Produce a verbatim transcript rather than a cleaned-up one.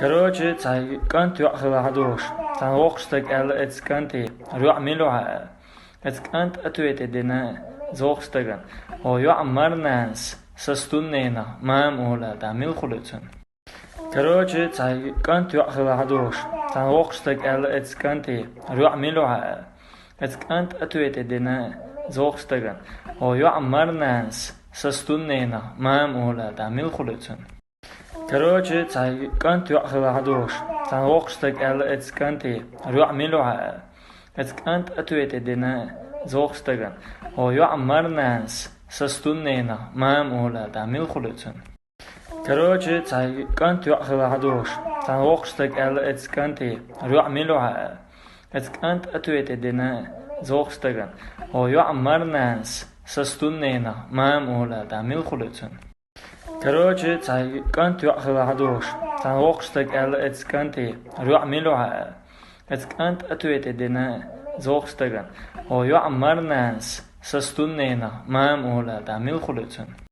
Короче, цхьа кӀант йоӀ хилла хьадугӀуш, цхьана воккхача стага аьлла оцу кӀанте: «ЙоӀ мила ю хьан?» Оцу кӀанта ответ дина из воккхачу стагана: «Хьо йоӀ марнанас, са стунненах мама олу», аьлла, тӀаккха мила хуьлу цуьнан? Короче, цхьа кӀант йоӀ хилла хьадугӀуш, цхьана воккхача стага аьлла оцу кӀанте: «ЙоӀ мила ю хьан?» Оцу кӀанта ответ дина из воккхачу стагана: «Хьо йоӀ марнанас, са стунненах мама олу», аьлла, тӀаккха мила хуьлу цуьнан? Короче, цхьа кӀант йоӀ хилла хьадугӀуш, цхьана воккхача стага аьлла оцу кӀанте: «ЙоӀ мила ю хьан?» Оцу кӀанта ответ дина из воккхачу стагана: «Хьо йоӀ марнанас, са стунненах мама олу», аьлла, тӀаккха мила хуьлу цуьнан? Короче, цхьа кӀант йоӀ хилла хьадугӀуш, цхьана воккхача стага аьлла оцу кӀанте: «ЙоӀ мила ю хьан?» Оцу кӀанта ответ дина из воккхачу стагана: «Хьо йоӀ марнанас, са стунненах мама олу», аьлла, тӀаккха мила хуьлу цуьнан? Короче, цхьа кӀант йоӀ хилла хьадугӀуш, цхьана воккхача стага аьлла оцу кӀанте: «ЙоӀ мила ю хьан?» Оцу кӀанта ответ дина из воккхачу стагана: «Хьо йоӀ марнанас, са стунненах мама олу», аьлла, тӀаккха мила хуьлу цуьнан?